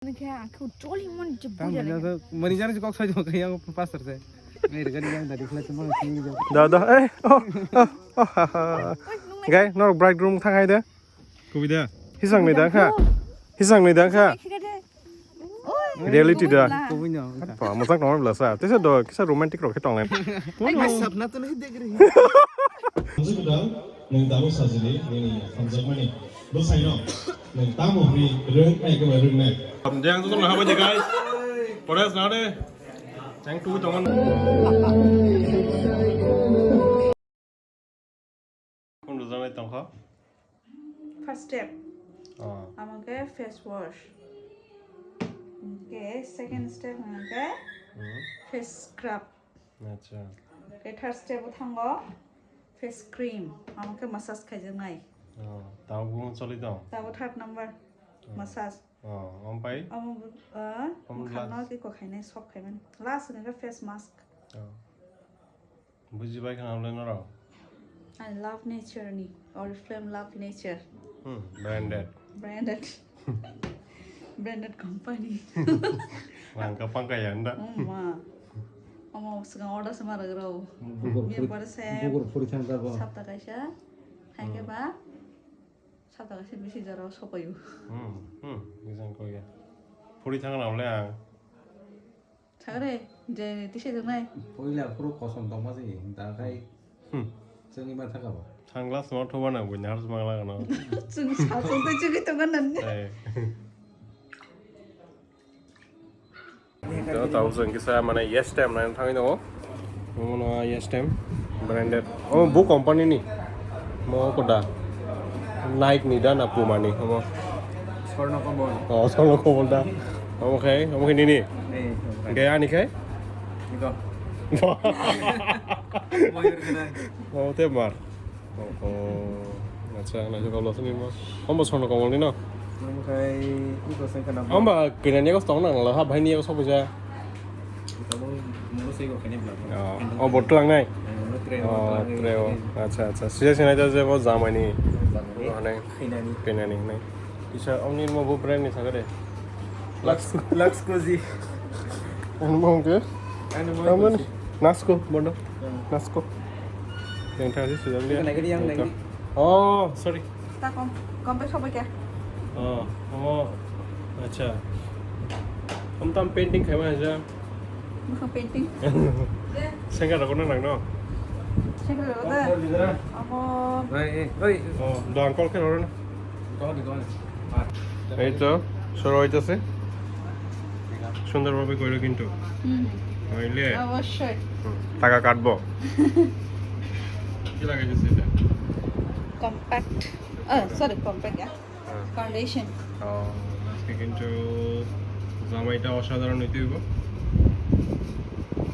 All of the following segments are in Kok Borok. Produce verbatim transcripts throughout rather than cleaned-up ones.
Khe ang khe joli mon je Tam buja bini lagi. Manager si kok sai jong kaya pastor se. Ngai rega ni yang dari flight mo sini jo. Da da eh oh oh oh ha ha. Oi, nung nai. Gai norok bridegroom thang hai de. Kubida. Hisang ni da kha. Hisang ni da kha. Khe de. Oi, Reality nung da. Nai. Kubui no. Pa mojak nong bla sa. Tesa do kisa romantic rok khe tong lai. Ai, sapna to nahi dekh rahi. Nung tamo sajili, nini hamjakmani. Bo saino, nung tamo hwnwi rwng nai khe ba rwng nai. Hamjak ang jotono habani, guys. Pore sna de. Ang twi tongo. Phone rwjaknai tongkha. First step. Oh. Amo khe face wash. Hwnkhe second step hwnkhe Hmm. face scrub. Acha. Khe third step o thango face cream, amo khe massage khaijaknai. Oh, tabuk bo choli tong? Tabuk third number, Oh. massage. Oh, ompai? Omo, uh, Omo bwkhakno last. Tei kok khainai, soft khaimani. Last hwnkhe face mask. Oh. Bujibai khna le norok? I love nature ni, Oriflame love nature. Hmm, branded. Branded. Branded company. Rang ka pangka ya nda? Oh ma. Omo swkang order se mara grao. Bukur Mir puri, pore se bukur puri thang jago. Sapta kaisa. Hai ke Hmm. ba. Sapta kaisa bisi jora sopayo. Hmm, hmm. Bizan ko ya. Puri thang na le ang. Sagre, je tise jwngnai. Poila phuru kosom tongma se, da khai Hmm. chwngwi ma thaka bo. Sunglass no thoba na buina har mangla gano. Chwng sa chwng tei chwgwi tongo nang. Eh. Tao tao chwng kisa mane yes time nai thangwi tongo. Omo no yes time branded. Oh, bo company ni. Mo koda. Nike ni da na Puma ni. Omo. Sorno Kombol. Oh, Sorno Kombol da. Omo khai, omo khai nini. Eh, omo khai. Gaya ni khai? Ito. Mayur kana. Oh, te mar. Oh, oh. Acha, na jogab lo sini mo. Omo Sorno Kombol ni no? Omo khai, iko sengkana. Omo ba kina ni ko stong nang lo ha, bhai ni ko sobo ja. Oh, oh, bottle ang nai? Oh, tray, oh, tray, oh. Acha, acha. Sija sinai ta je bo jamai ni. Hane. Khainani. Khainani, nai. Kisa, omni mo bo brand ni saga de. Lux, Lux Cozy. Ano mo hongke? Ano mo Nasko, bondo. Hmm. Nasko. Yang tadi sudah dia. Yang tadi, yang tadi. Oh, sorry. Ta kom, kom pe sobo kya? Oh, oh, acha. Hum tam painting khai ma acha. Bwkhak painting. Sengkar rok nang no? Sengkar rok da. Amo. Oi, oi. Oh, do uncle khe roro na. Go, go. Ei to, soro hoitase. সুন্দরভাবে কইরো কিন্তু। হুম। নইলে অবশ্যই। হুম, টাকা কাটবো। কি লাগাইছিস এটা? Compact. Oh, sorry, compact, yeah. হ্যাঁ। Foundation. ও, আজকে কিন্তু জামাইটা অসাধারণ হইতে হইব।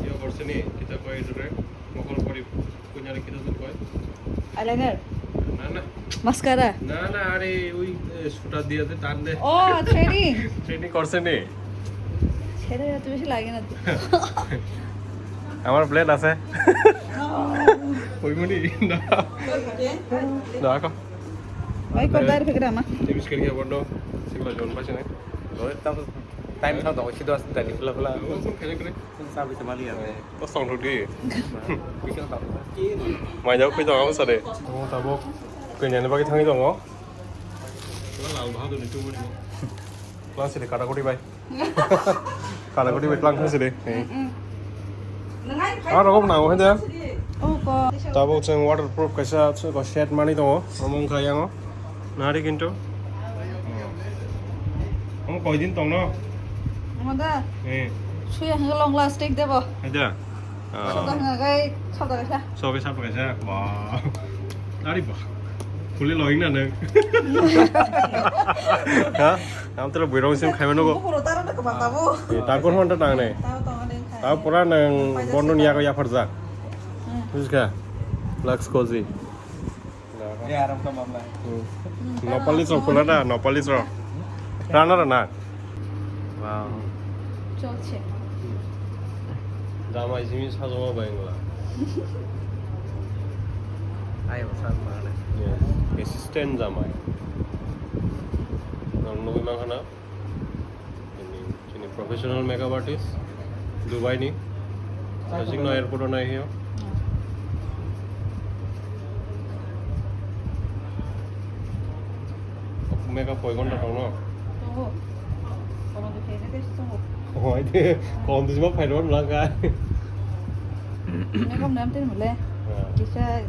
ইয়ে করছে নি? কিতা কয় এটারে? মকল করি, কোন জানে কিতা তো কয়? Eyeliner? না, না। Mascara? না, না, আরে ওই, এ, সুতা দিয়ে আছে, টান দে। ও, threading? Threading করছে নি? ছেড়ে এত বেশি লাগে না তো। আমার blade আছে। ওই মনি, না। দেখো। ভাই, কোথায় রেখে দিলাম? Tips kiri ya bondo. Sila jon pa sini. Time sa dong, si dos tadi pula pula. Sing sabi sa mali ya. Kosong tu di. Bisa tak? Mai jauh kita orang sana. Oh, tabok. Kau ni apa kita ni dong? Lal Bahadur itu mana? Kelas ini kata kau di bai. Kala guri betlang thang sidi. Aro kok nang hoi da. Oh, ko. Tabuk chwng waterproof kaisa, ko shed mani tongo. Omo wngkha yango. Nari kintu. Omo koi din tongno? Omo da. Eh. Suya hwnkhe long lasting debo. Hai da. Ah. Soda hwnkhe kai soda kaisa. Soda kaisa, soda kaisa. Wah. Ari ba. Khuli loing na nang. Ha? Ang tara buirong sim khaimano go. Bukhuro taro na kebang tabo. Eh, takon hon ta tang ne. Tabo tong ne khai. Tabo pura nang bondo ni yago yaphar ja. Hmm. Bujiska? Lux Cozy. Ya, aram ka mamla. Hmm. Nopali chok pula da, Nopali chok. Rana rana. Wow. চলছে। জামাই জিমি সাজো বাংলা। আই বসান মানে। Yes. Assistant জামাই। Nang nugui mankha na? Professional makeup artist, Dubai ni. Asik no airport o nai hiyo. Makeup koi ghonta tong no? Tongo. Kono de khe de tongo. Hoi de, kom de ma phai ron lang ka. Makeup nam tin mule. Ha. Kisa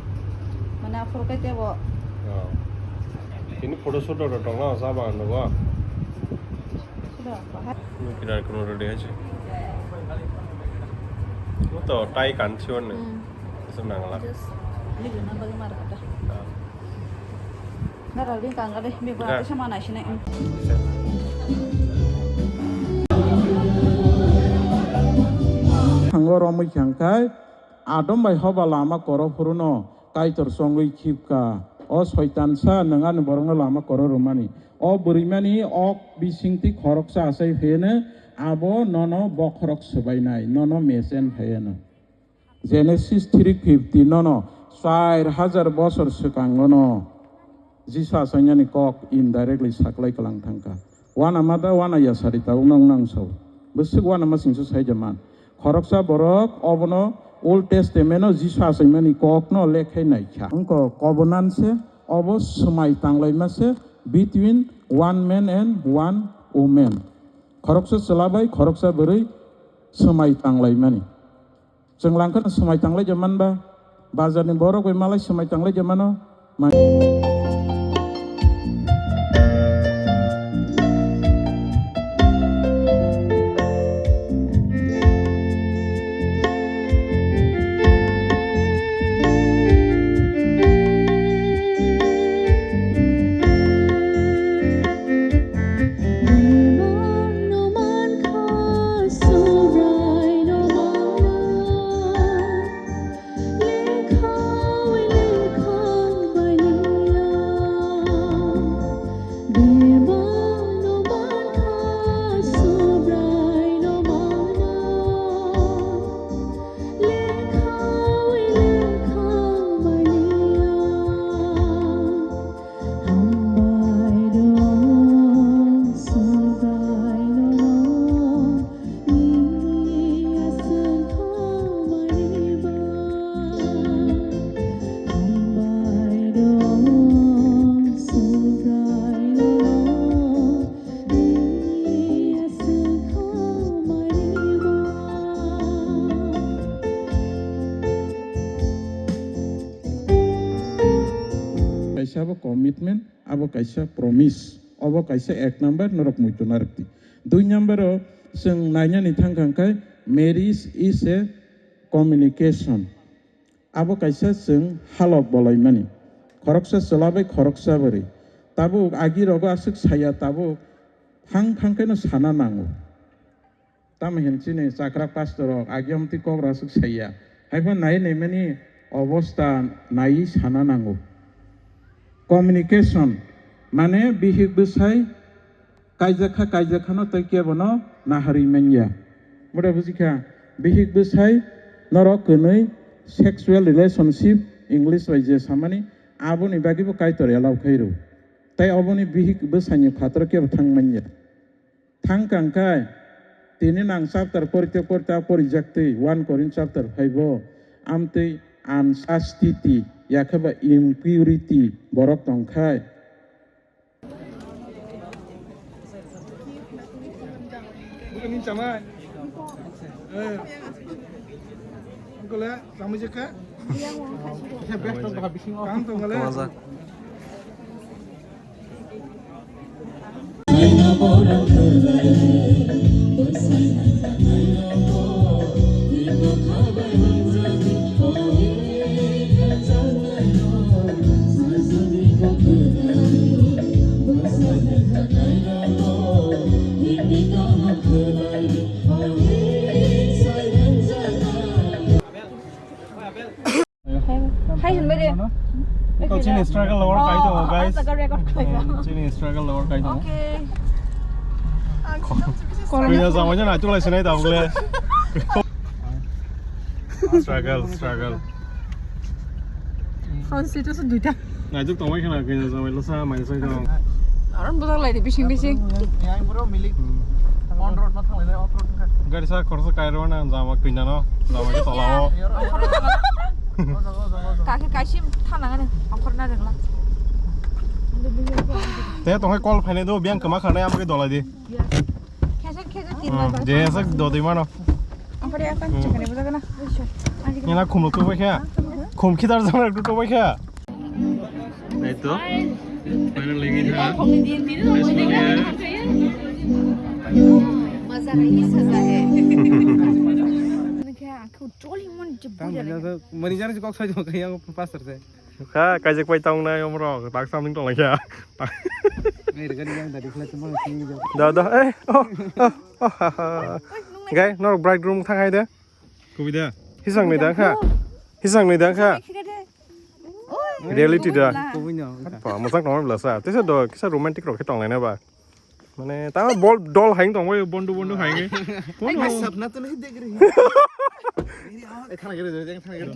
mana aphor kai te bo. Ha. Ini photoshoot ro tong no sa ba no ba. Sudah, bahar. Ini kira kono ready aja. Mo to tai kan chiwon ne. Hmm. Eso nangala. Just, ini guna bagi marah ada. Ha. Thango romwi kha hwnkhe adom bai hoba lama koro phuruno Kaitor chongwi khibka. O soitansa, nwng ani borokno lama koro rwmani. O bwrwimani ok bisingtwi khoroksa achai phaiano, abo nono bokhorok swbainai, nono mechen phaiano. Genesis three fifty nono char hajar bosor swkangono Jisu achainani kok indirectly saklai kwlang thangkha. Wana mada wana yasari tabuk nang nang sao. Bwswk wana masingso saija man. Khoroksa borok obono Old Testament-o Jisu achaimani kokno lekhai naikha. Wngkha covenant se, obo swmai tanglaima se between one man and one woman. Khoroksa chwla bai khoroksa bwrwi swmai tanglaimani. Chwng langkhano swmai tanglai je manba, bazarni borok bai malai swmai tanglai je mano. Kaisa abo commitment, abo kaisa promise, obo kaisa ek number norok muitu narwkdi. Dui number o chwng nainani thangkha hwnkhe marriage is a communication. Abo kaisa chwng halok bolaimani. Khoroksa chwla bai khoroksa bwrwi. Tabuk agi rogo aswk saya, tabuk thang thang khe no sana nango. Tamo hin chini chakra pastor rok agi omtwi kok rok aswk saya. Haiphano nai naimani obostha naiwi sana nango. Communication mane bihik bwsai kaijakha, kaijakhano tei kebono naharwi manya. Mura bujikha, bihik bwsai norok kwnwi sexual relationship, English bai je samani, aboni bagwibo Kaitor allow khairw. Tei oboni bihik bwsaini phataro kebo thang manya. Thang kangkhe, tini nang chapter porite porite porijak twi, one Korin chapter five o, amtwi unchastity, yakheba impurity borok tongkhai. Bukini chamai. Eh. Bukole chamai jekha. Kaham tongole. Hai, hai, hinbai de. Iko chini struggle lower kai tongo, guys. Oh, jaga record khlai. Hmm, chini struggle lower kai tongo. Okay. Kanya jangwai jana achu lai sinai tabuk le. Struggle, struggle. Front seat o se duita. Naituk tongbai khna kanya jangwai losa mai sai tong. Aron bujak lai de bising bising. Yang bro milik. Hmm. On road ma thanglai. Gari sa khoroksa kairwna jama kwinano, jama khe tolao. Kakhe kaisim thanangani ongkhorna rwngla. Te tonghai call phainai do, biyang kwma khanai amgwi dolai di. Khesa khesa tin Hmm, bar. Je sak dodwi mano. Ongkhorya kan Hmm. chikani bujagana. Nina khumlo tubai kha. Khum khidar jana tubai kha. Ei to. Finally, ngin ha. Mari jana si kok sai jong kaya pastor se. Kha, kaijak pai tong nai omro, tak samling tong lai kha. Ei, rega ni yang dari flat mo si. Da, da, eh, oh, oh, oh, ha, ha. Gai, nor bridegroom thang hai de. Kubui da? Hisang ni da kha? Hisang ni da kha? Reality da? Kubui no. Pa, mojak nong bla sa. Tesa do, kisa romantic rok khe tong lai na ba. Mane, ta bol dol haing tong bai, bondu bondu haing. Sapna to nahi dekh rahi. Eh, thana gere, thana gere.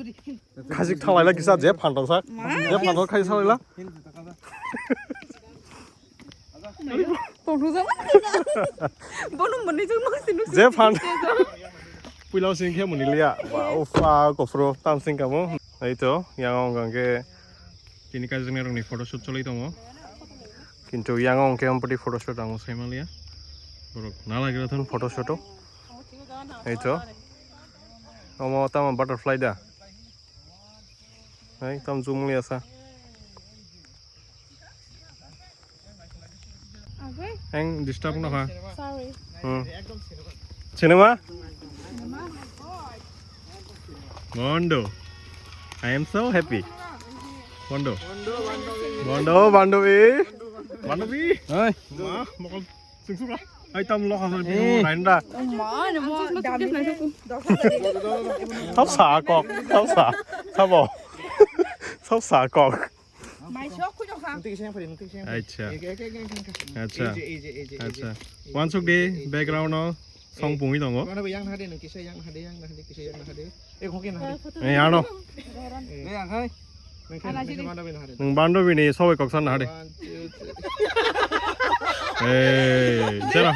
Khajik thalai la kisa je phan tong sak. Je phan tong khai salai la. Tongthokjak. Bono mwnwi jwk nung sinu. Je phan. Puila sing khe mwnwi liya. Ba, ufa, kofro, tam sing kamo. Ei to, yang ong kang khe tini kaijaknai rokni photoshoot cholai tongo. Kintu yang ong khe ampati photoshoot ang sai manliya. Borok nalai gira thun photoshoot o. Ei to. Omo tamo butterfly da. Ei, tam jumuli asa. Eng disturb no ha. Sorry. Hmm. Cinema? Mondo. I am so happy. Mondo. Mondo, Bandobi. Bandobi. Hai. Ma, mokol singsuka. Hai, tam lo ha. Eh. Nainda. Ma, mo, dami. Thap sa kok. Thap sa. Thabo. Thap sa kok. Mai sok khujo kha. Nungtwi kisa yang phari, nungtwi kisa yang phari. Acha. Eke, eke, eke, eke, eke. Acha. Eke, eke, eke, eke. Acha. Wansuk di background no song pungwi tongo. Mana yang hade nung kisa yang hade, yang hade, kisa yang hade. Eh, kok yang hade. Eh, ano. Eh, yang hai. Nung kisa mana bini hade. Nung Bandobi ni sobai koksan hade. One, two, three. Eh, jera.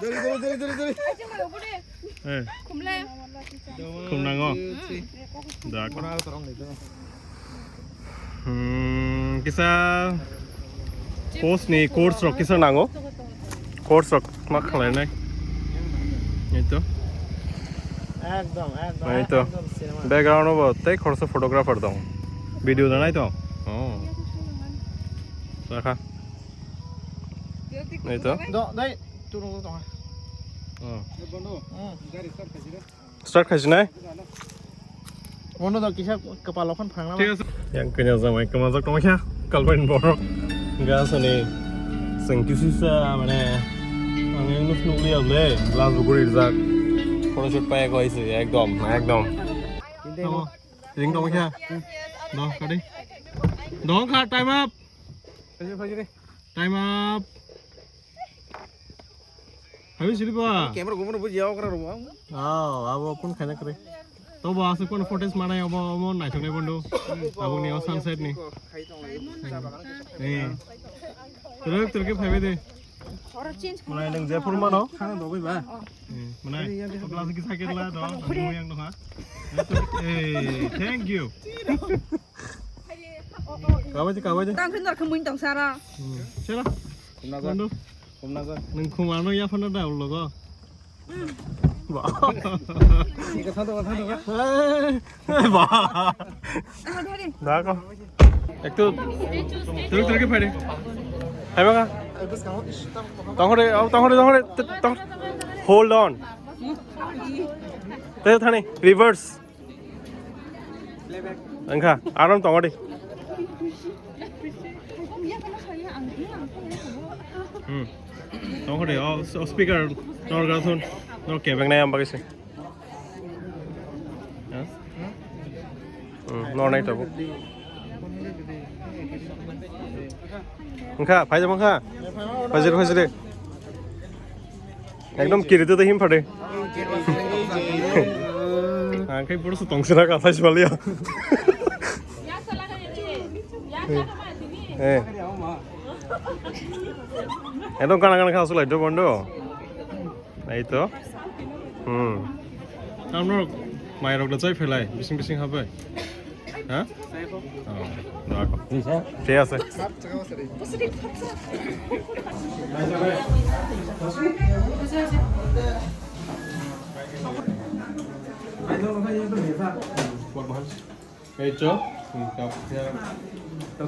Dori, dori, dori, dori, dori. Eh. Khumle. Khum nango. Dak. Hmm, kisa post ni course rok kisa nango. Course rok ma khlai nai. Eto. Ekdom, ekdom, eto. Ekdom cinema. Background bo tei khoroksa photographer dong. Video da nai to. Oh. Sakha. Eto. Do, dai, turung tong. Oh. Hmm. Start khaisi nai? Bono da kisa kapal okhan phangna. Thik ase. Yang kanya jamai kwmajak tongkha kalpain borok. Ga sani sengkisi sa mane ang yang nus nukli able glass bukuri rijak. Photoshoot pai ko ise ekdom ekdom. Ring tongkha. Do kadi. Dong kha, time up. Time up. Habi siri ba. Camera gumur buji yaw kra ruwa. Ah, abo kun khana kre. To ba ase kun footage manai abo mo nai thok nai bondo. Abo ni o sunset ni. Eh. Teruk teruk ke phaibe de. Manai nang je phur mano. Khana do bai ba. Eh, manai. Abla se kisa ke la do. Ani mo yang do ha. Eh, thank you. Kabaji, kabaji. Tang khindar khamun tong sara. Hmm. Sera. Kumna go. Bondo. Kumna go. Nung khumano yaphano da ulo go. Ba. Ika thado, thado. Eh, ba. Dako. Ektu turuk turuk phai de. Hai baka. Tongore, tongore, tongore, tongore. Hold on. Te thani reverse. Engkha, aram tongo di. Hmm. Tongo di, o, o speaker, nor gasun, nor kebeng nai am bagwi se. Ha? Hmm, nor nai tabuk. Engkha, phaijak engkha. Phajir, phajir. Ekdom kiri tu him phade. Ang kai pura su tong sira ka thai sibaliya. Eh. Ekdom gana gana kha aswk lai do bondo. Ei to. Hmm. Tamno mairok da chai phelai bising bising habai. Ha? Oh, rakho. Thik ase. Ei cho. Hmm, kap.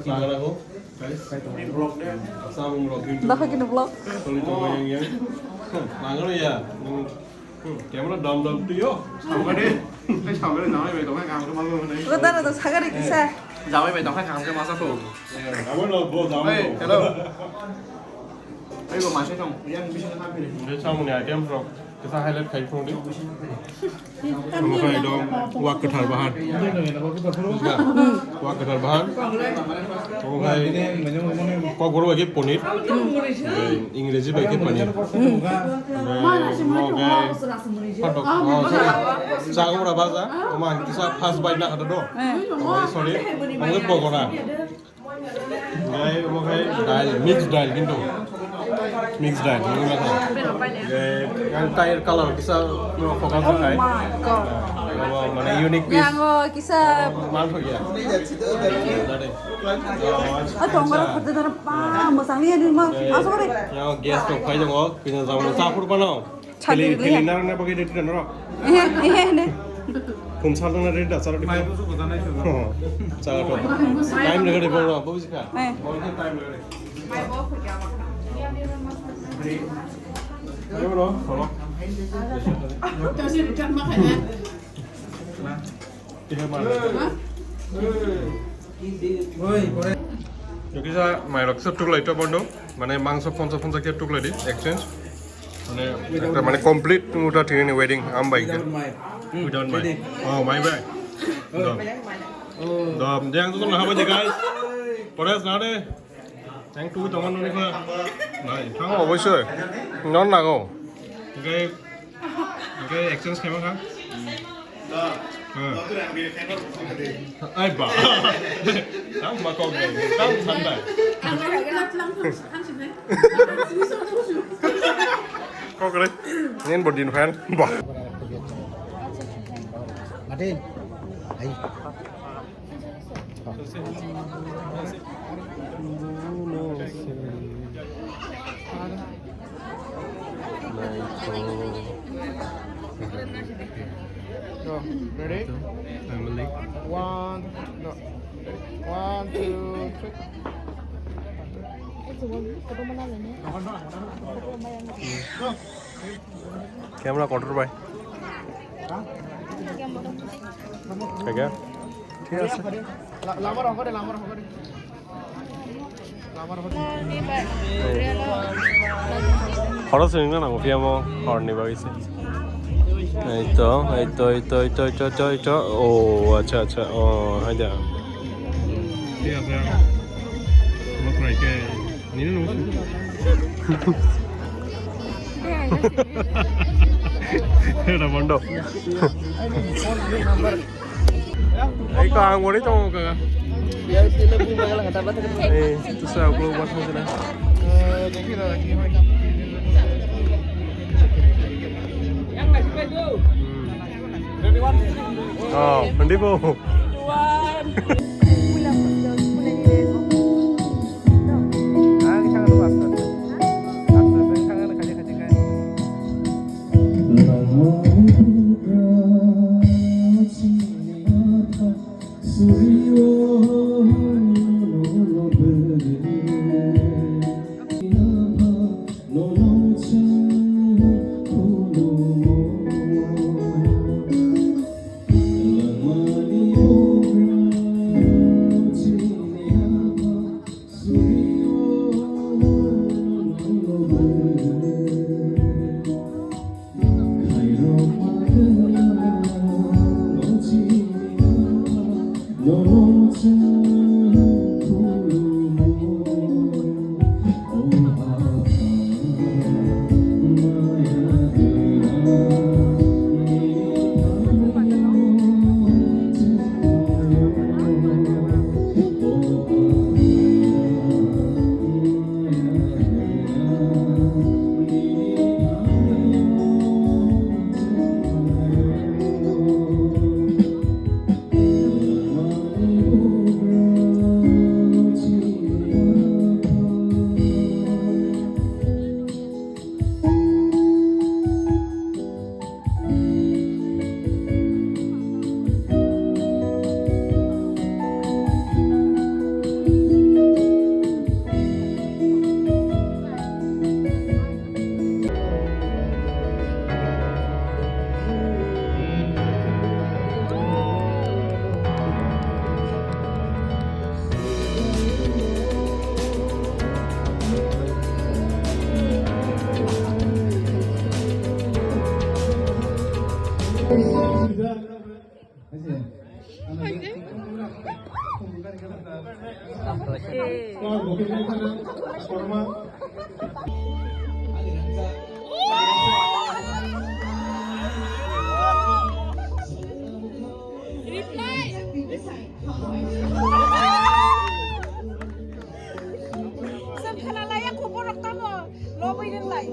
Sangana ko. Samung rok. Dakha kini vlog. Toli tongma yang yang. Nangano ya. Hmm, camera dam dam tu yo. Samgade. Ei samgade namai bai tongma kang khe malo nai. Ko dara da sagare kisa. Jamai bai tongma kang khe masa to. Abo lo bo jam. Ei, hello. Ei bo masa tong. Yang bisa kami. Samung ni item rok. Kisa highlight khai phone di. Omo khai do wak kwthar bahan. Wak kwthar bahan. Omo khai kokborok bai khe ponir. Ingreji bai khe paneer. Omo khai phatok. Oh, sorry. Chakwra baja. Omo ang kisa first bite na kha do. Omo sorry. Omo khai pokora. Gai, omo khai dal, mix dal kintu. Mix dal, nung na khai. Gai, yang tyre color kisa no focus na khai. Oh my God. Omo mane unique piece. Yang o kisa. Man thok ya. Dade. Oh, acha, acha. Tongora khate dara pa, masang liya ni ma. Aso kare. Yang gas to khai dongo, kisa jama sa phur pano. Chadi. Kili, kili narang na bagwi ready na noro. Ehe, ehe, ne. Phun sal na ready da, chalo di. Mai busu kota nai sudo. Chalo to. Time lagade bolo, babu ji ka. Eh. Bolo ke time lagade. Mai bo kho kya ma. Ayo bolo, bolo. Kasi return ma khai na. Kisa mairok se tuklai to bondo, mane mangso phonsa phonsa khe tuklai di, exchange. Mane ekta mane complete muta tini ni wedding am bai khe. Without mai. Oh, mai bai. Do. Do, dia tu tu nah apa je guys? Pores na de. Yang tu tongan noni kha. Nai. Thango oboisoi. Non nago. Oke. Oke, exchange khaima kha. Hmm. Ai ba. Tang ma kok dai. Tang san dai. Kok re. Nen bodin fan. Ba. Martin. Ai. Go. Ready? Family. One, no. One, two, three. Go. Camera control bai. Kaya? Thik ase. Lama rokho de, lama rokho de. Lama rokho de. Khorok se nang nang phiya mo horni bagwi se. Ei to, ei to, ei to. Oh, acha, acha. Oh, hai da. Thik ase. Mo khwlai khe. Nini nung. Era bondo. Ei, ko ang wari tong ka. Ei, tu sa ko ba thong na. Oh, hindi po. Chwng khwnalaiya, kuborok tamo lobwi rwnglai.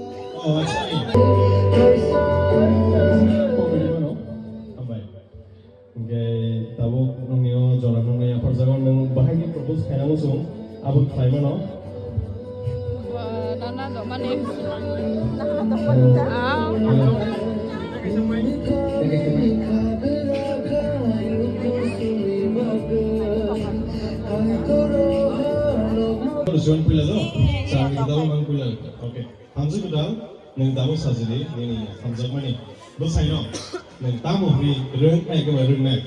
Hambai. Hingke tabuk nongni o jora nongni yapharjago, nwng bahai khe propose khainai muchung, abo khlai mano. Ba, nana do mani. Nana do mani. Ah. Join pila do. Sa kita mang pila. Okay. Hamjak kwtal, nwng tabuk sajili, nini hamjakmani bwsaino nwng tamo hwnwi rwng nai khe ba rwngnai?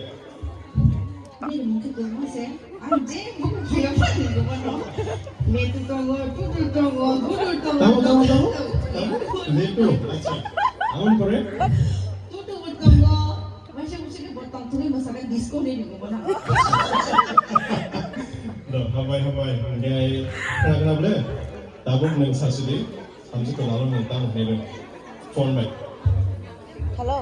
Nini mung khe tongma se, ang je buphang phaio phani rwmano. Metu tongo, putul tongo, budul tongo, tamo, tamo, tamo, tamo? Metu, acha. Aboni pore? Tutu bo tongo, waisa waisa khe bo tongthokgwi mwsakhe disco ni rwmano. Do, hambai, hambai. Hingke, khna, khna bole? Tabuk nwng sajili. Samsung ko lalo ni tamo hwnwi phone bai. Hello.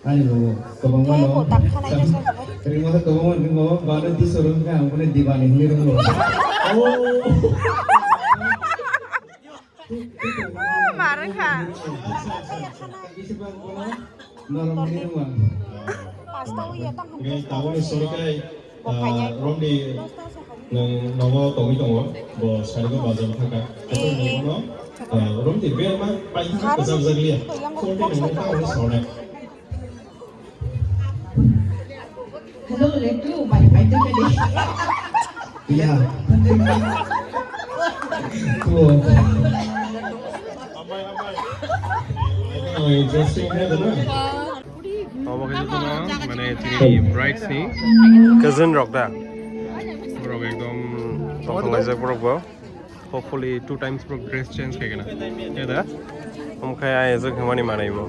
Ani bo, kwbangma no. Kebo tak khanai khe sa kabo. Ringmo khe kwbangma ringmo, bana di sorong khe ang kone dibani hwnwi ringmo. Oh. Marwng kha. Bisi bang kono norok hwnwi ringmo. Pasta uya tang hwn. Ngai taboni sorikai. Ah, romdi nwng nogo tongwi tongo, bo sarigwi bazar thangkha. Haikhe nwng bono, ah, romdi berma paithak kwchak jak liya. Phone tei nwng tamo hwnwi saunai. Hello, Letu, bai, bai, tu kali. Iya. Tuh. Oh, interesting, ya, benar. Obo khe jotono, mane, chini brides ni cousin rok da. Borok ekdom tongthok laijak borok bo. Hopefully two times borok dress change khai gana. Ya da? Omo khai ai ejek hwnmani manai bo.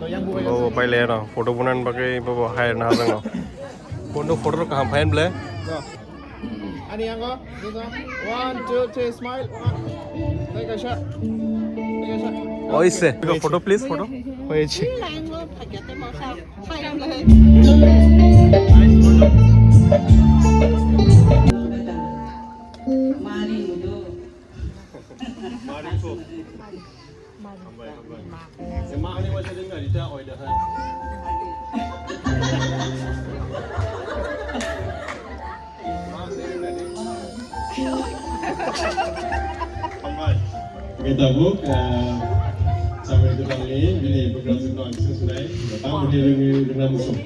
Bo bo pailai ano photo bunan bagwi bo bo hai na hajak no. Bondo photo rok kaham phai ble. Ani yango, dito. One, two, three, smile. One. Take a shot. Take a shot. Oise. Photo, please, photo. Oise. Mari mudo. Mari. Hambai, hambai. Ema ani waisa ding na rita oi da ha. Hambai. Oke, tabuk, eh, sampai ketemu ni, ini program semua bisa sudah. Datang, udah, udah, udah, udah, musuh.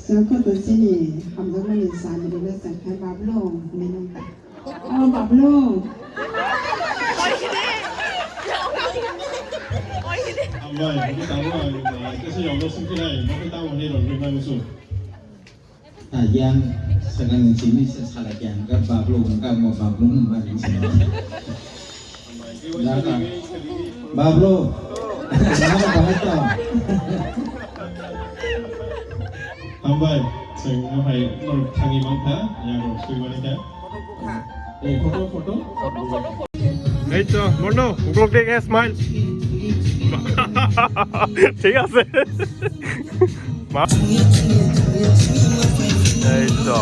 Chwng khe to chini hamjakmani chani rwna chwng khe Bablu hinwi nung ta. O Bablu. Hambai, bo tamo ang, ah, kesa yongno sungkhe nai, bo khe tamo hinwi rwngkhe nang su. Yang sekarang sini saya salah yang ke Bablu, enggak mau Bablu nembak di sini. Dah, Kak. Bablu. Mana bahasa? Hambai, saya mau hai, mau tangi mangka, yang mau sui wanita. এই তো, বন্ধু, উগলক দেখে smile। ঠিক আছে। মা- এই তো।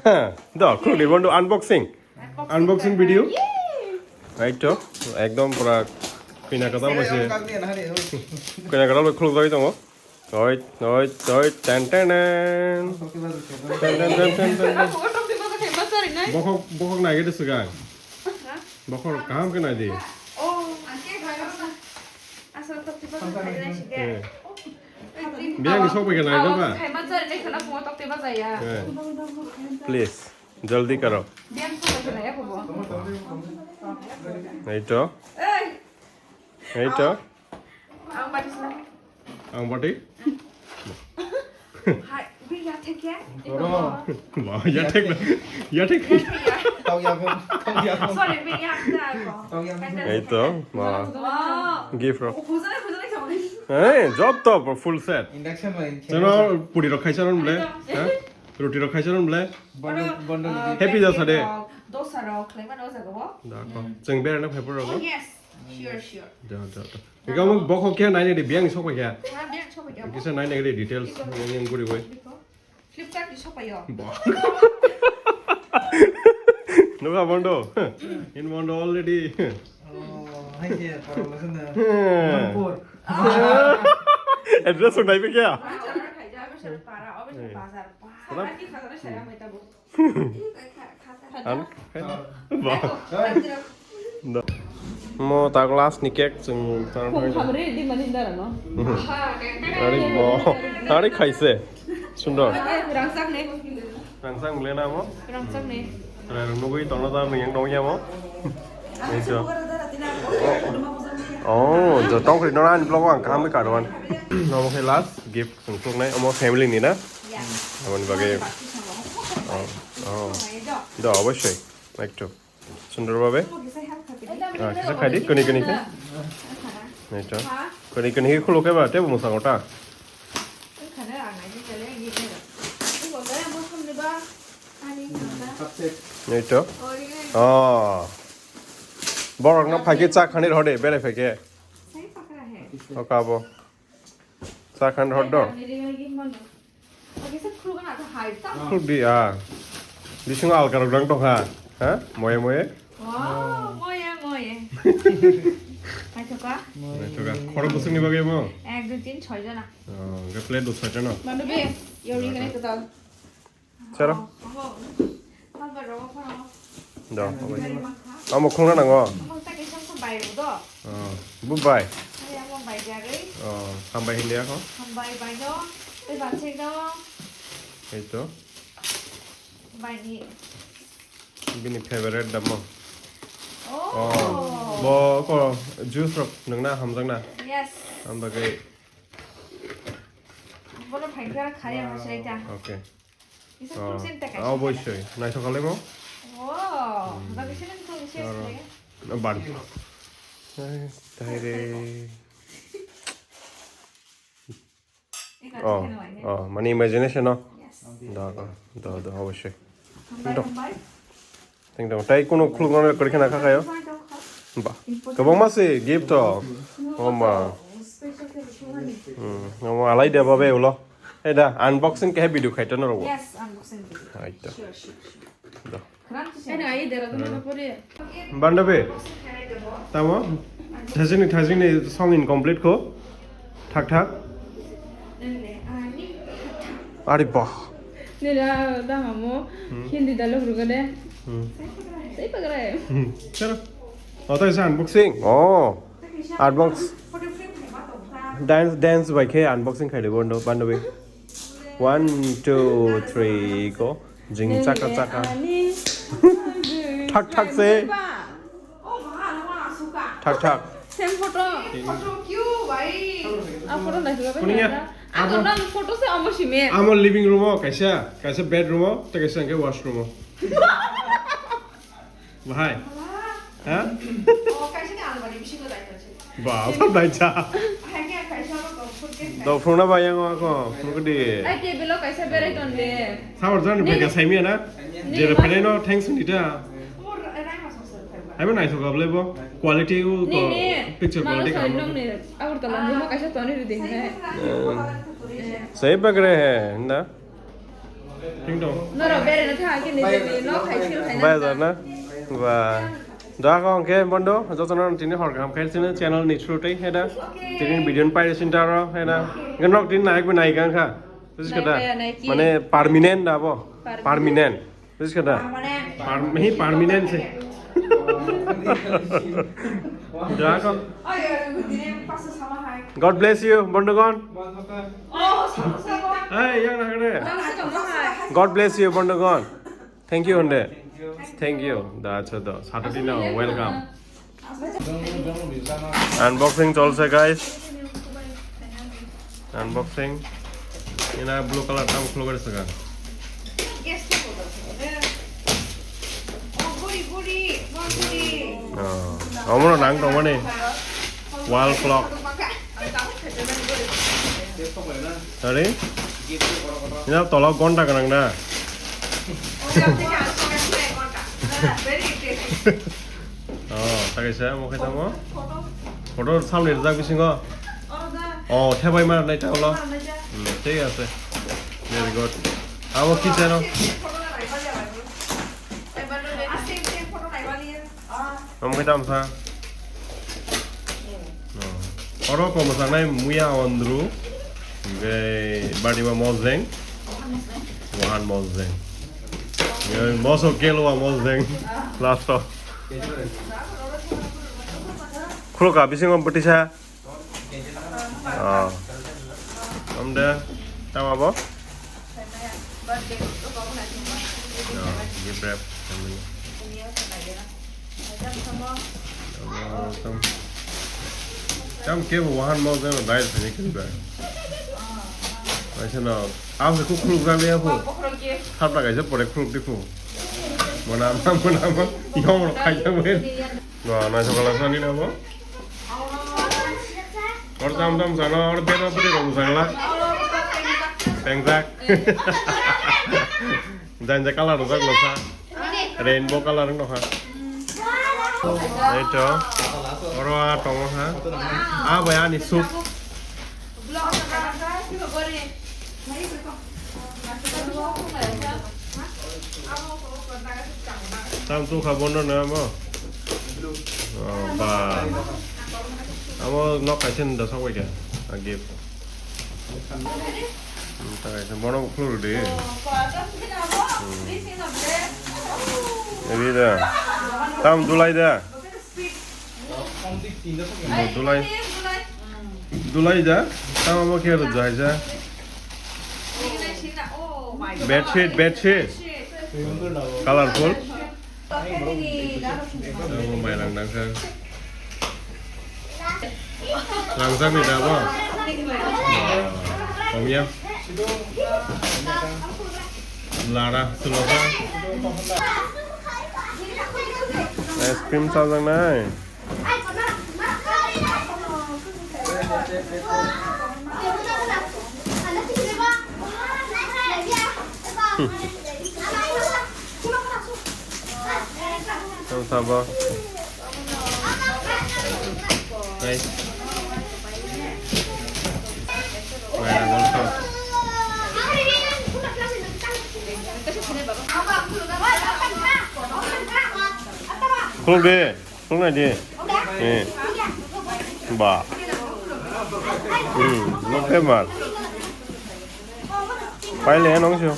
হ্যাঁ, দাও, খুলি, বন্ধু, unboxing। Unboxing video. এই তো, একদম পুরা কিনা কথা বলছে। কিনা কথা বলে খুলতে হয় তোমার। Oi, oi, oi, ten, ten, ten. Ten, ten, ten, ten, ten, ten. Bokhok, bokhok nai gede swkang. Bokhok kaham khe nai di. Eh. Biang ni sok bai khe nai da ba? Eh. Please, jaldi karo. Ei to. Ei to. Ang bati sila. Ang bati? Hai. Bini yak thek ya? Oro. Ba, ya thek na. Ya thek. Yak thek ya? Tau ya ko, tau ya ko. Sorry, bini yak thek ya ko. Tau ya ko. Ei to, ba. Wow. Gift ro. Khujana, khujana khamani. Hey, job to full set. Induction bai. Chano puri rok khaisa ron ble. Ha? Roti rok khaisa ron ble. Bondo, bondo. Happy jasa de. Dosa rok khlai mano jaga bo. Da ko. Cheng bera na phai pura ro. Oh, yes. Sure, sure. Da, da, da. Ikaw mo bokho khe nai nai de, biyang sok khe. Ha, biyang sok khe. Kisa nai nai de details, yang yang guri bai. Flipkart ni sok payo. Ba. Nuga bondo. In bondo already. Oh, hai je, paralo sana. Manipur. Address sunai pe kya? Bazar khai ja, bazar para, obe bazar. Para ki khajana saya mai tabo. An? Ba. Da. Mo ta glass ni cake chwng ta. Khum khamri di mani dara no. Ari bo. Ari khaise. Sundor. Rangchak ni. Rangchak le na mo? Rangchak ni. Rang nugui tongna ta yang dong ya mo. Ni jo. Oh, jo tong ri no an vlog ang kami karwan. No mo khe last gift. Chwng khuluknai, omo family ni na? Yeah. Aboni bagwi. Oh, oh. Da, obossoi. Ektu. Sundor babe. Ah, kisa khai di, kani, kani khe. Ektu. Kani, kani khe khuluk khe ba, tebo mwsang ota. Ektu. Oh. Borok no phaikhe cha khani rode, berai phaikhe. Oka bo. Cha khan hor do. Khuluk di, ah. Bisingo alka rok dang tong kha. Ha? Moye, moye? Oh, moye, moye. Naithoka? Naithoka. Khorok bwswkni bagwi mo? Ek, dui, tin, choi jona. Oh, hwnkhe plate bo soita no? Manu be, yori gane total. Sero. Oh, oh. Hal ba rogo phano. Do, obai. Amo khungna nango. Amo ta kisa ko bai ro do. Oh, bu bai. Ai amo bai jagwi. Oh, hambai hindia ko. Hambai bai no. Ei ba chek do. Ei to. Bai ni. Bini favorite damo. Oh. Oh. Bo ko juice rok nungna hamjakna. Yes. Hambagai. Bono phaikhe khaya mo sai ta. Okay. Isa Oh, fruit sen ta kaisa. Obossoi. Naithok kalaimo? Oh, Hmm. Bagwi sini fruit sen Aro. Sini. Ban. Ai, tai re. Ika Oh, chicken wai ne? Oh, mani imagination no? Yes. Da, da, da, da, obossoi. Hambai, Dok. Hambai. Thank you. Tai kuno khulukno kwrwi khna kha khayo. Ba. Kwbangma se gift to. Oh ma. Hmm. Omo alai de babe ulo. Ei da unboxing khe video khaito no rogo. Yes, unboxing video. Aita. Sure, sure, sure. Da. Kran to Ene ai dera dum na pore. Bandabe. Tamo? Thajini thajini song incomplete ko. Thak thak. Ari bah. Nila da hamo Hmm. Hindi dialogue ruga de. Hmm. Sai pagrai. Hmm. Chalo. Oh, tai sa unboxing. Oh. Unbox. Dance, dance bai khe unboxing khai de bondo, bandabe. One, two, three, go. Jing chaka chaka. Thak thak se. Thak thak. Same photo. Photo kyu bhai? A photo naikhe ba Kuning ya? Ako nang photo se amo sime. Amo living room o kaisa, kaisa bedroom o, tei kaisa hwnkhe washroom o. Bahai. Ha? Oh, kaisa ni almari bisingo dai tong se. Ba, ba dai cha. Hai ke kaisa ma kok phut ke. Do phone ba yang ko, phone ko di. Ai table o kaisa berai ton de. Sabar jan Ni- bhega saimi na. Ni- Jere phane no thanks ni ta. Mo rai ma song song phai ba. Hai ba nai so gable bo. Quality u Ni ko ni. Picture Mano quality sai kam. Nong ni. Agartala ni mo kaisa ton ri de. Sai ba gra hai. Sai bagre hai na. Thik dong. Norok beraina thang khe nijeni nok hai sil hai na. Bazar na? Ba. Da ko hwnkhe bondo, jotono tini hor kaham khe sini channel ni through tei heda. Tini video ni paide sinta ro heda. Hwnkhe nok tini naik bo naik ang kha. Bujiska da? Naikaya, naiki. Mane permanent da bo? Permanent. Permanent. Bujiska da? Permanent. Par-, hi permanent se. Da ko. God bless you, Bondogon. Hey, yang na kare. God bless you, Bondogon. Thank you, Honde. Thank you. Da, acha, da. Saturday now. Welcome. Unboxing cholse, guys. Unboxing. Ina blue color tam khulugari saka. Guest table da. Oh, buri, buri, buri. Oh, omono nang tongmani. Wall clock. Sorry? Ina tolo gonta ganang na. Oh, tagaisa mo khaitamo. Photo samni rijak bisingo. Oh, thebai ma nai ta ulo. Hmm, thik ase. Very good. Abo kitchen o. Omo khe tamsa. Oh. Oro ko mwsaknai Muya Andrew. Hingke Badima Mojeng. Wahan Mojeng. Hingke Moso Kelwa Mojeng. Last o. Khulukha bisingo bwtisa. Oh. Amde, tama bo? Oh, gift wrap. Oh, tam. Tam ke bo wahan mo jeno dai thani kin ba. Aisa no. Am se ku khuluk ram ya bu. Thap ta kaisa pore khuluk di ku. Mana ma, mana ma. Yong ro khai ta wen. No, na sokala sani na bo. Or tam tam sana, or beda beda rong sangla. Pengjak. Janja color rok jak no sa. Rainbow color no ha. Eto. Oro a tongo ha. A bai ani soup. Tam tu kha bondo na mo. Oh, ba. Amo nok kaisa ni da sabai kha. A gift. Hmm, ta kaisa bono khulur de. Hmm. Eri da. Tam dulai da. Mo dulai. Dulai da. Tam amo khe rwjak haisa. Bedsheet, bedsheet. Colorful. Abo mai lang nang kha. Langsak ni da bo. Komya. Lara, suloka. Ice cream sajak nai. Tong sabo. Hey. Where are also? Khuluk de, khuluk nai de. Eh. Ba. Hmm, no phe mar. Pai le nong sio.